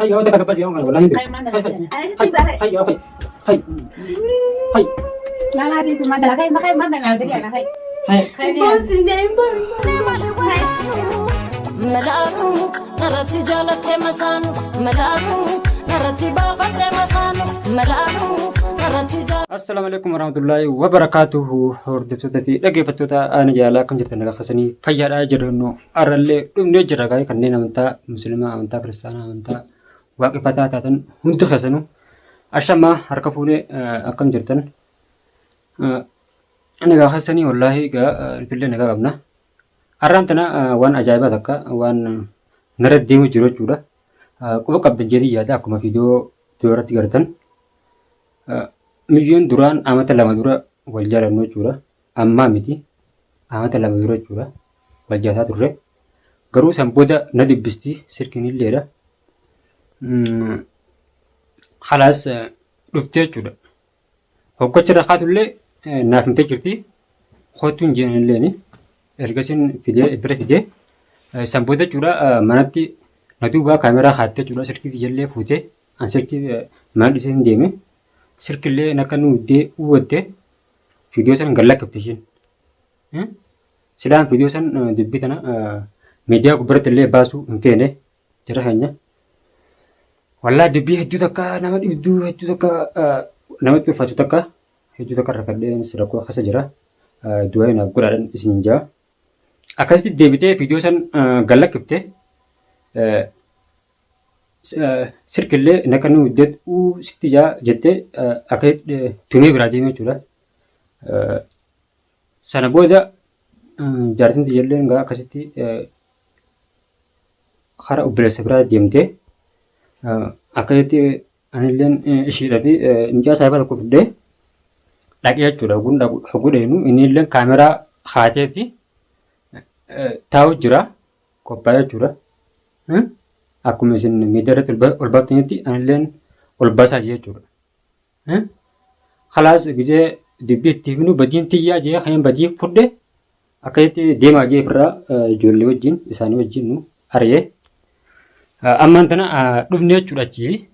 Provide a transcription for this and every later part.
Hay yoo takka gabbasi yoo kana wallahi hin Hay maal Hay dalagaa? hay hay yoo hay hay hay Lama di cuma dalagaa kai makai mana na dalagaa na kai. hay Kai ni. Melaanu narratti jaalattee masaanu melaanu narratti baafattee masaanu melaanu narratti jaalattee. Assalaamu alaikum warahmatullahi wabarakaatuhu hordoftoota fi dhaggeeffattoota aana jaalala akkam jirtan nagaa keessanii fayyaadhaa jirrannu arrallee dhumnee jirra gaa'ee kanneen amantaa musliimaa amantaa kiristaanaa amantaa waaqeffataa taatan hundi keessanuu ashamaa harka fuunee akkam jirtan nagaa keessanii wallaahi egaa nutillee nagaa qabna. Har'aan tana waan ajaa'ibaa takka waan nara deemu jiru jechuudha. Quba qabdan jedhee yaada akkuma viidiyoo irratti gartan. Miyyoon duraan amata 2 dura wal jaalannu jechuudha. Ammaa miti amata 2 dura jechuudha. Wal jaalataa turre. Garuu san booda na dubbisti sirkiin illeedha. Halaas dhuftee jechuudha. Hoggacha irra kaatullee naaf himtee jirti. Kottu hin jeen illeeni. Ergasiin fidee bira fidee san booda jechuudha manatti na duubaa kaameraa kaattee jechuudha sirkii kiyyallee fuutee an sirkii mana dhiisee hin deeme. Sirkillee akka nu uddee uwwatte viidiyoo san gad lakkifte ishiin. Silaan viidiyoo san dubbii tana miidiyaa gubbaratti illee baasuu hin feene jara keenya. Wallaa dubbii hedduu takka nama dhibduu hedduu takka namatti ulfaatu takka hedduu takka rakkadheen rakkoo keessa jira. Du'aa naaf godhaadhaan isin jaa. Akkasitti deebitee viidiyoo san gad lakkifte sirkillee naqanni nu hojjetu sitti jaa jettee akkasitti tumee biraa deemee jechuudha. Sana booda jaartiin tiyyallee egaa akkasitti karaa obboleessa biraa deemtee akkasitti anilleen ishiidhaa fi mucaa saayibaa tokko fudhee dhaqee jechuudha. Hogguu dhaqu hogguu dhaqnu inni illee kaameraa kaateetti taa'u jira qophaa'ee jechuudha. Akkuma isin miidiyaa irratti ol baaftanitti anilleen ol baasaa jira jechuudha. Kalaas gisee dubbii itti himnu badiin tiyyaa jee kan badii fudhe akkasitti deemaa jee ofirraa ijoollee wajjin isaanii wajjin nu ari'ee. Ammaan tana dhufne jechuudha achi.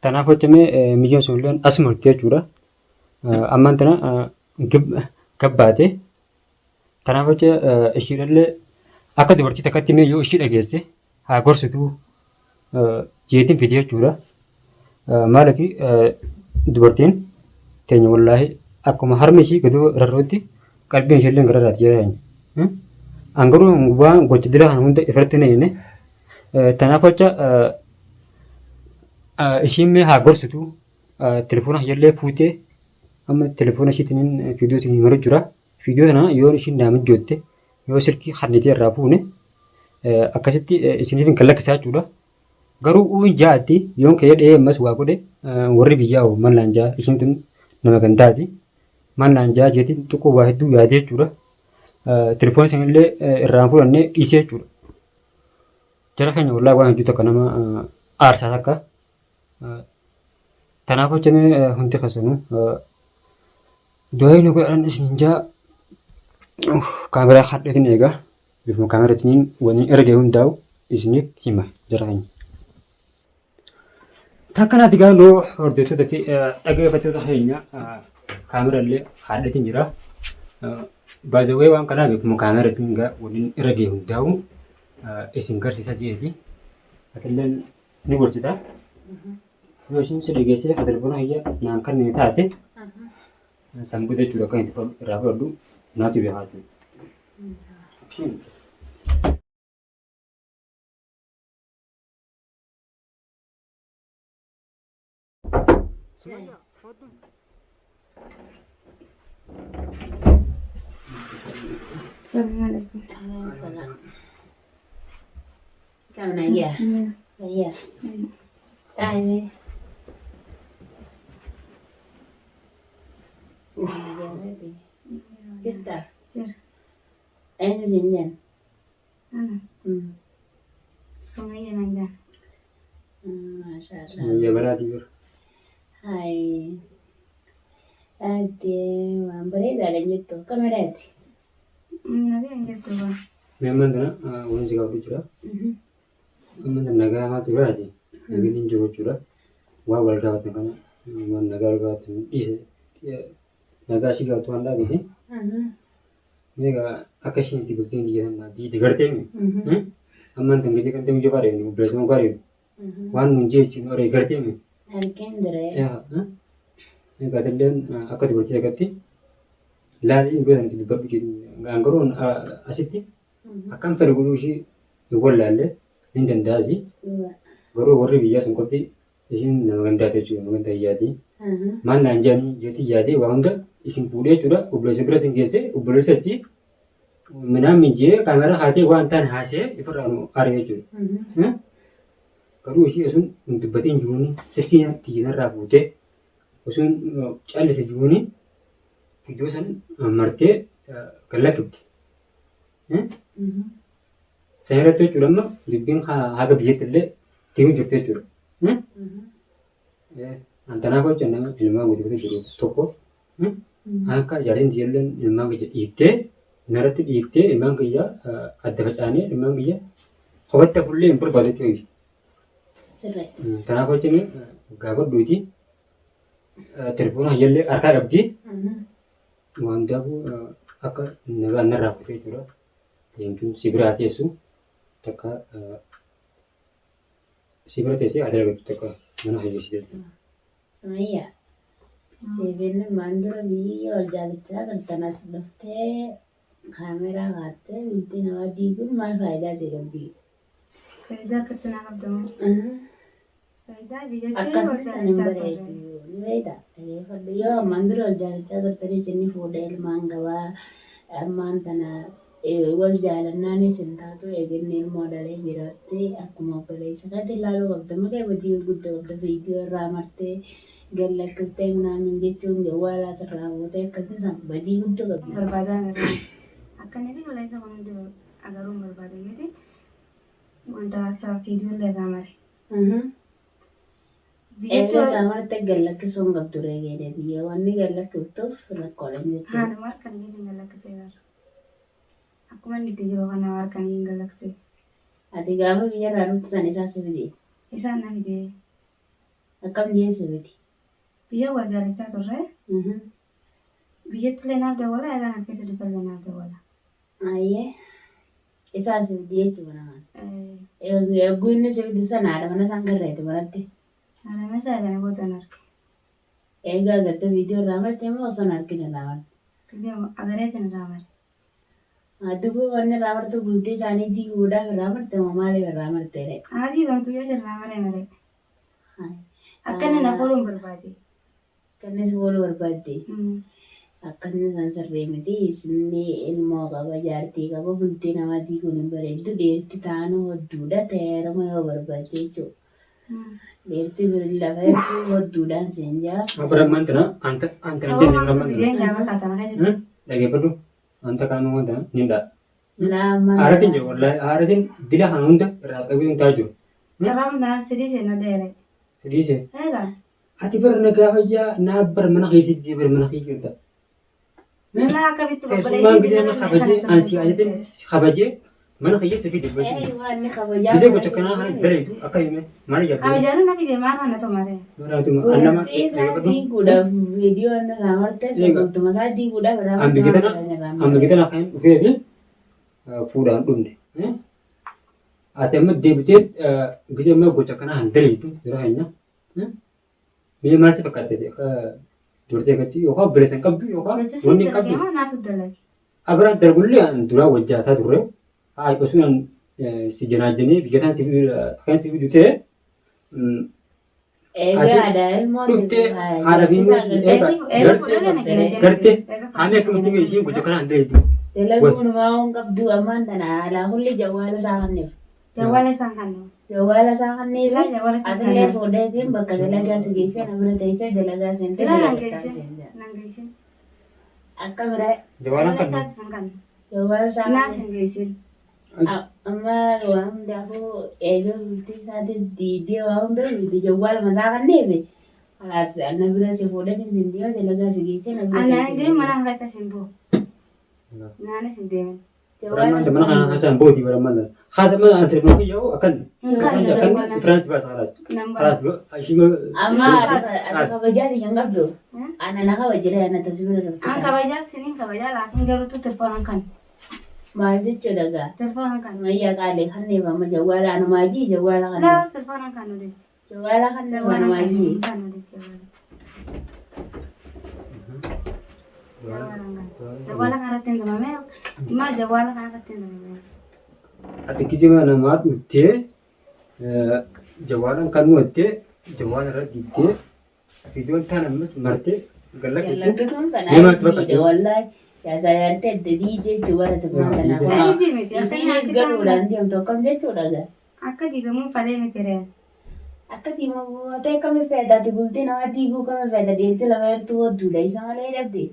Tanaaf hojjamee miyyoon sun illee asuma jirti jechuudha. Ammaan tana gabbaate. Kanaaf jecha ishiidhallee akka dubartii takkatti mee yoo ishii dhageesse haa gorsituu jeetiin fide jechuudha. Maaliif dubartiin teenya wallaahi akkuma harmi ishii gadi rarra'utti qalbiin ishee illee gara irraati jira keenya. An garuu waan gocha dila kana hunda ifirratti hin eegne. Kanaaf jecha ishiin mee haa gorsituu telefoona kiyyallee fuutee amma telefoona ishiitiin viidiyootiin himaru jira. Viidiyoo tana yoo ishiin naa mijjootte yoo silkii hannitee irraa fuune akkasitti isiniif hin kallakkisaa jechuudha. Garuu uun jaatti yoon ka'ee dhahee ammas waa godhe warri biyyaa hoo maal naan jaa ishiin tun nama gandaati. Maal naan jaa jeetiin xiqqoo waa hedduu yaadee jechuudha. Telefoona sanillee irraan fudhannee dhiisee jechuudha. Jara keenya wallaahi waan hedduu takka nama aarsaa takka. Kanaaf hojjamee hundi keessanuu du'aa nu godhan isin jaa kaameraa hadheetiin eegaa bifuma kaameraatiin wani erge hundaa'u isiniif hima jara keenya. Takkanaatti gaa nuu hordoftoota fi dhaggeeffattoota keenya kaamera illee hadheetiin jira. Baay'ee waan kanaa bifuma kaameraatiin gaa waliin irra ga'e hundaa'u isin garsiisa jeeti. Atilleen ni gorsita. Yoo ishiin si dhageessee ka telefoona kiyya naan kennine taate san booda jechuudha akka itti irraa fudhadhu naatu beekaa jechuudha. Ishiin Assalamu alaikum. Salam. Kam nayya? Nayya. Ay. Jirta? Jira. Eenyu siin jenna? Ana. Sumayya naan jedhan. Maashaallah. Sumayya balaatii bira. Hai. Addee waan bareedaadha jettu kameraati. Nagaa hin jirtu ba. Mee ammaan tana wanti si gaafadhu jira. Ammaan tana nagaa maatu biraati. Nageenyi hin jiru jechuudha. Waan wal gaafatan kana waan nagaa wal gaafatan dhiise nagaa ishii gaafatu waan dhaabete. Egaa akka isheen itti bultiin biyya sanaa diide gartee mi? Ammaan tan gisee kan ta'e biyya faare obboleessa mukaa reebu. Waan nuun jee jechuun oree gartee mi? Argeen diree. Egaa atilleen akka dubartii takkatti laalii dhugaa sanatti dubbadhu jedhu. Garuu asitti akkam fedhe godhuu ishii hin wallaalle hin danda'asi. Garuu warri biyyaa sun qofti ishiin nama gandaati jechuudha nama ganda biyyaati. Maal naan jedhanii jeetii yaadee waa hunda isin fuudhee jechuudha obboleessa bira isin geessee obboleessa achi minaan mijjee kaameraa haatee waan ta'an haasee ifirraa nu ari'e jechuudha. Garuu ishii osoo hin dubbatiin jiruuni silkii xiyyeerraa fuutee osoo callise jiruuni iddoo san martee kan lakkifte. San irratti jechuudha amma dubbiin haga biyyatti illee deemu jirti jechuudha. Antanaaf jecha nama ilmaan guddifatu jiru tokko akka ijaareen ijoolleen ilmaan kiyya dhiiftee narratti dhiiftee ilmaan kiyya adda facaanee ilmaan kiyya kophatti hafullee hin barbaadu jechuudha. Sirrii. Kanaaf jecha gaafadhuuti telefoona hayyallee harkaa qabdi. Waan hundaafuu akka nagaan narraa fuute jechuudha. Deemtuun si biraa teessu takka si bira teessee haa dalagattu takka mana hayyasi jechuudha. Sumayya. Siifin maan dura biyya wal jaalachaa turtan as dhuftee kaameraa kaattee bultii namaa diiguun maal faayidaa si qabdi? Faayidaa akkatti naa qabda moo? Faayidaa biyyatti Akkamitti wal kan hin jaalachaa turre. bareedu ni beekta. Dhaggeeffadhu yoo ammaan dura wal jaalachaa turtanii isinni fuudhee ilmaan qabaa ammaan tana wal jaalannaanis hin taatu eeginni ilmoo dhalee jiraatti akkuma obboleessa keetti ilaaluu qabda malee hojii gurguddoo qabda viidiyoo irraa martee gad lakkiftee minaamin jechuun jawwaalaa sirraa fuutee akkasii san badii guddoo qabdi. Barbaadaa agaruu. Akka inni fi qilleensa kun hundi agaruun barbaada jeeti. Wanta isaa viidiyoo illee irraa mare. Biyyatti Eega irraa marte gad lakkisuu hin qabdu reegeedha biyya wanni gad lakkiftuuf rakkooleen jechuudha. Haadhuma harkaan iyyuu hin galaksee bara. Akkuma inni itti jiru kana harkaan hin galaksee. Ati gaafa biyyarraa dhuftu san isaa si fide. Isaan na fide. Akkam jee si fide. Biyya wal jaalachaa turre. Biyyatti illee naaf dawwala eegaan as keessa dhufe illee naaf dawwala. Ayyee. Isaa si fide jechuudha namaan. Eeguu inni si fide sana haadha mana isaan garreete manatti. Haadha mana isaa eegana booda arge. Eegaa agartee viidiyoo irraa marte moo osoo hin argine irraa marte? Viidiyoo agareetiin irraa mare. Dubbii wanni irraa martu bultii isaanii diiguudhaaf irraa marte moo maaliif irraa marte ree? Haadhi gamtuu yoo irraa mare mare. Akka inni na fuudhuun barbaade. Akka inni si fuudhuu barbaadde. Akka inni san sirrii miti isinni ilmoo qaba jaartii qaba bultii namaa diiguun hin bareeddu dhiirti taanuu hodduudha teeruma yoo barbaadde jechuudha. Dhiirti biri lafa hedduu hodduudhaan siin jaa. Abra mantana anta anta Sababa jenne maaltu mantana. fideen gaafa kaatana keessatti. Dhaggeeffadhu anta kaanuu mantana ni dha. Lama. Haaratiin jiru wallahi haaratiin dila kana hunda irraa qabee hundaa jiru. Carraa hundaa sidii seenna dheere. Sidii Eegaa. Ati bara nagaa fayyaa naa bara mana keessatti bara mana keessa jirta. Lolaa akkamitti Keessummaan gisee na kabajee an si ajajeen si kabajee mana kiyya si fide Ee waan ni kabajaa. Gisee gocha kanaa kana daleetu akka hime maal yaadde? Kabajaan na fide maal kana tomare. Maraatuma an nama Bultii isaa diiguudhaaf viidiyoo inni irraa marte bultuma isaa diiguudhaaf irraa An biyya tana an biyya tana kan dhufee fi fuudhaan dhumne. Ati amma deebitee gisee amma gocha kanaa kan daleetu yeroo keenya. Mee maal si fakkaate akka dubartii akkatti yookaan obboleessa hin qabdu yookaan Gocha wanni si hin qabdu. dalagee moo naatu dalage? Abiraan darbullee an duraa wajjaataa turre. Haa osoo an si janaajjanee biyya tan si kan si fidu ta'e Egaa aadaa ilmoo dhuftee haadha fi eega gartee haami akkamitti mee ishiin gocha kanaan daleetu. Dalaguun waa hin qabdu ammaan tana alaa hulli jawwaala isaa kanneef. Jawwaala isaan kannu. Jawwaala isaa kanneef Ilaa jawwaala isaan atillee kannu. fuudheetiin bakka dalagaa si geessee na bira teessee dalagaa seentee Ilaa nan dalagattaa geesse. seentaa. Nan geesse. Akka bira Jawaalaan Jawwaala kan isaan kannu. jawwaala isaa Naaf kanneef. hin geessin. Amma waa hundaafuu eega bultii isaatis diidee waa hunda miti jawwaala masaa kanneef kalaas na bira si fuudheetiin sin deema dalagaa si geessee na bira Ana teessee deemu dalagaa. mana keessa hin bu'u. Naanis hin deemin. Barammaan mana kana haasaan boodii barammaan tana. Haadha mana ani telefoona kiyya hoo akkan akkan firaansi baasa kalaas. Nan baasa. Kalaas ishii Amma ati kabajaa hin qabdu. Ana na kabajira ana tasbira An dhufte. kabajaa sinin kabajaa laakiin garuutu telefoona kan. Maal jechuudha gaa? Telefoona kan. Sumayyaa qaalee kanneef amma jawwaala anumaajii jawwaala Laa kanneef. telefoona kan odeessi. Jawwaala kanneef Jawwaala kan anumaajii. kan odeessi. Jawwaala kan irratti hin tumame. Maal jawwaala kan irratti hin tumame. Ati kijiba namaa dhuftee jawaalaan kan nuwattee jawaala irra diigdee viidiyoon taan ammas martee gallaqetti. Jallatuun Mee maaltu kanaa bakka miidha wallaahi. Yaasaa adda diidee jechuudha tumaan Diidee. tanaa. Aybii miti. Akka Isinis nyaachisaan galuudhaan deemtu akkam jechuudha gaa? akka diigamuu falee miti ree. Akka diimaa akkami fayyadaati bultii nama diiguu kami fayyada deemte lafa heertuu hodduudha isa malee dhabde.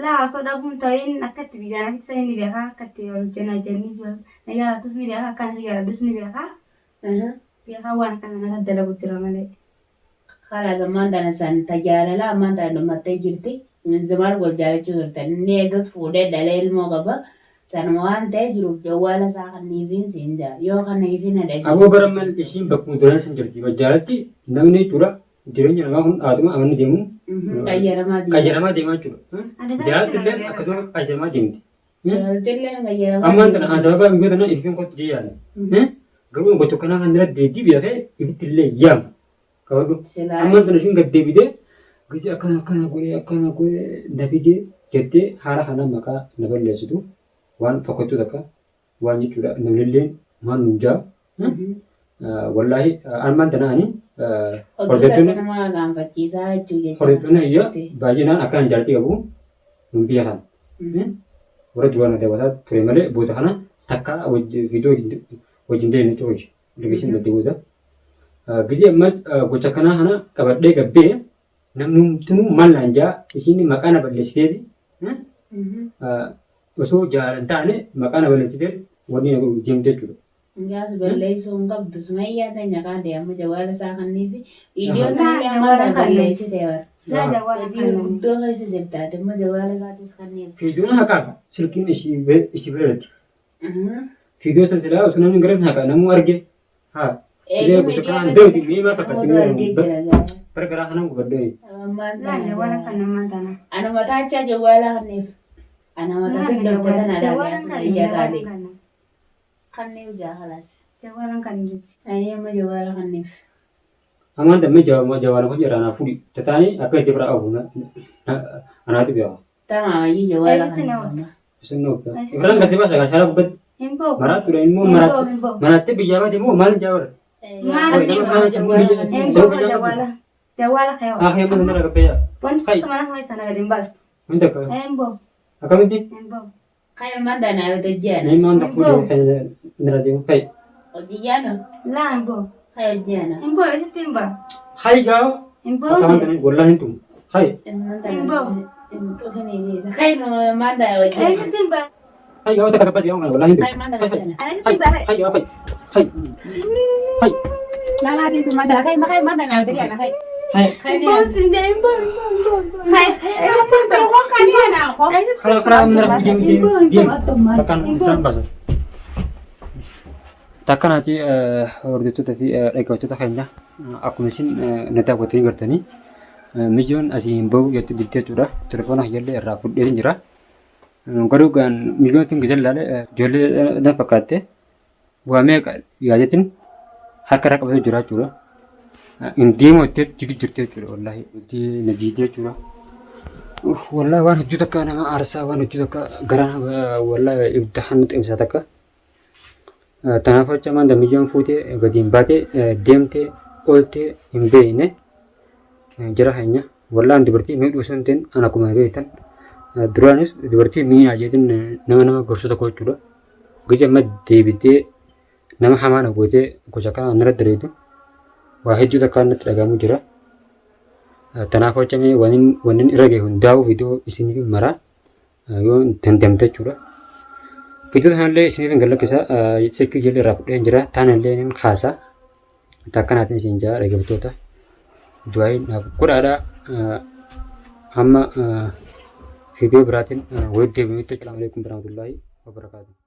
Laa osoo dhabuun ta'in akka itti biyya natti ta'in ni beekaa akka itti wal jenna jennii jiru. Na jaallatus ni beekaa akka ani jaalladhus ni beekaa. Beekaa waan akkana natti dalagu jira malee. Kalaas ammaan tana san tajaajila ammaan tana dhumattee jirti. Zamaan wal jaalachuu turtan. Inni eegas fuudhee dhalee ilmoo qaba. Sanuma waan ta'e jiruuf jawwaala isaa kanniifiin siin jaa. Yoo kanniifiin na dhagee. Aboo barammaan ishiin bakkuma duraan san jirti. Jaalatti namni jechuudha jireenya namaa kun haatuma amanni deemu Qayyaramaa deema. qayyaramaa deemaa jechuudha. Adda Jaalatti illee isaa akkasuma qayyaramaa deemti. Jaalaltillee qayyaramaa Ammaan tana an sababa hin godhana ifin kottu jee yaadne. Garuu gocha kanaa kan irratti deebii beekee ifitti illee yaama. Qabadhu. Silaa. Ammaan tana ishiin gad deebitee gisee akkana akkana godhee akkana godhee na fidee jettee haala kana maqaa na balleessitu waan fokkattuu takka waan jechuudha namnillee maal nuun jaa. Wallaahi ammaan tana ani Oduu hordoftoonni nama gaanfachiisaa jechuu jechuudha. hordoftoonni iyya baay'inaan akkaan jaartii qabu nun biyya kana. Warra duraan dabataa ture malee booda kana takka viidiyoo wajjin deemne ture. Liqeessin gaddi booda. Gisee ammas gocha kanaa kana qabadhee gabbee namni hundinuu maal naan jaa ishiin maqaa na balleessiteeti. Osoo jaalan taane maqaa na balleessitee wanni na godhu deemte jechuudha. Gaas balleessuu hin qabdu. Sumayyaa teenya qaadee amma jawwaala isaa kanniifi viidiyoo Laa, sanillee amma jawwaala kan balleessite bara. Laa jawwaala Viidiyoo kan. guddoo keessa jirta ati immoo jawwaala isaatis kanniif. Viidiyoon haqaa silkiin ishii bira jirti. Viidiyoo san silaa osoo namni hin garan haqa namuu arge haa. Gisee gocha kanaan deemti mee maal fakkaatti Namoota argee jira gaa. bara garaa kanaan gubadhee. Ammaan Laa jawwaala kan ammaan tana. Ana mataa achaa jawwaala kanniif. Ana mataa Laa sin dhabde tana jawwaala ilaalee kan sumayyaa jawwaala qaalee. kan. Kanniif gaa kalaas. Jawwaala kan jirti. Ayyee amma jawwaala kanniif. Ammaan dammee jawaala kun irraa naa fuudhi. Tataanii akka itti bira abu anaatu beeka. Tamaa ayyee jawwaala Eeguutti na kanniif. amma. Isin nuuf. Ifraan gadi baasa kan shaara gubbatti. Hin boobu. Maraattu dha immoo Hin maraatti. boobu hin boobu. Maraattee biyyaa baate immoo maal jaawara? Maal Oi, nama kana sammuu biyya Hin sababa boobu jaawara. jawwaala. Jawwaala kayoo. Ah, heemma nana gabbee yaa. Wanti Hai. tokko mana keessa na gadi hin baastu. Wanta akka Hin boobu akkamitti? hin boobu. Kan ammaan tana hojii Mee maal tokko nira deemu. Hai. Hojii Laa hin boobu. Hai hojii Hin boobu isitti hin baa. Hai gaafa. Hin Akka boobu. wanta wallahi hin tumu. Hai. Kai ammaan tana hojii Isitti hin baa. Hai gaafa takka gabbaa kana wallahi hin Kai tumu. ammaan tana hojii Ani Hai isitti hin baa. hai gaafa hai. Hai. Hai. Lama di rumah dah. Kai makai mana nak beli anak kai. Hai. Kai Hin ni. boobu sin jee hin boobu hin boobu hin boobu. Kai. Kau kan ni anak kau. Kara kara nira deemu deemu deemu. Takkaan ifraan baasa. Takkanaati hordoftoota fi dhaggeeffattoota keenya akkuma isin na daawwattanii gartanii mijoon asii hin bahu jettee didde jechuudha. Telefoona kiyyallee irraa fudhee jira. Garuu gaan mijoon tun gisa ilaale ijoollee na fakkaatte waa meeqa yaadetin harka irra qabatee jira jechuudha. Hin deemu jettee didu jirti jechuudha wallaahi bultii na diidee jechuudha. Wallaahi waan hedduu takka nama aarsaa waan hedduu takka garaa wallaahi ibidda hannu ximsaa takka. Tanaaf jecha maanta mijoon fuutee gadi hin baatee deemtee ooltee hin beekne jira keenya. Wallaan dubartii miidhuu osoo hin ta'in an akkuma beektan duraanis dubartii miidhaa jeetiin nama nama gorsu tokko jechuudha. Gisa amma deebitee nama hamaa na gootee gocha kana nirra daleetu waa hedduu takka natti dhagahamu jira. Tanaaf jecha mee wanni irra gahe hundaa'u viidiyoo isiniif maraa yoo dandamte jechuudha. Viidiyoo sanallee isiniif hin gallakkisa silkii ijoollee irraa fudhee jira taanallee nin kaasa. Takkanaatiin isin jaa dhaggeeffattoota du'aayi naaf godhaadha. Amma viidiyoo biraatiin walitti deebinutti. Assalaamu alaikum warahmatullaahi. Wabarakaatuh.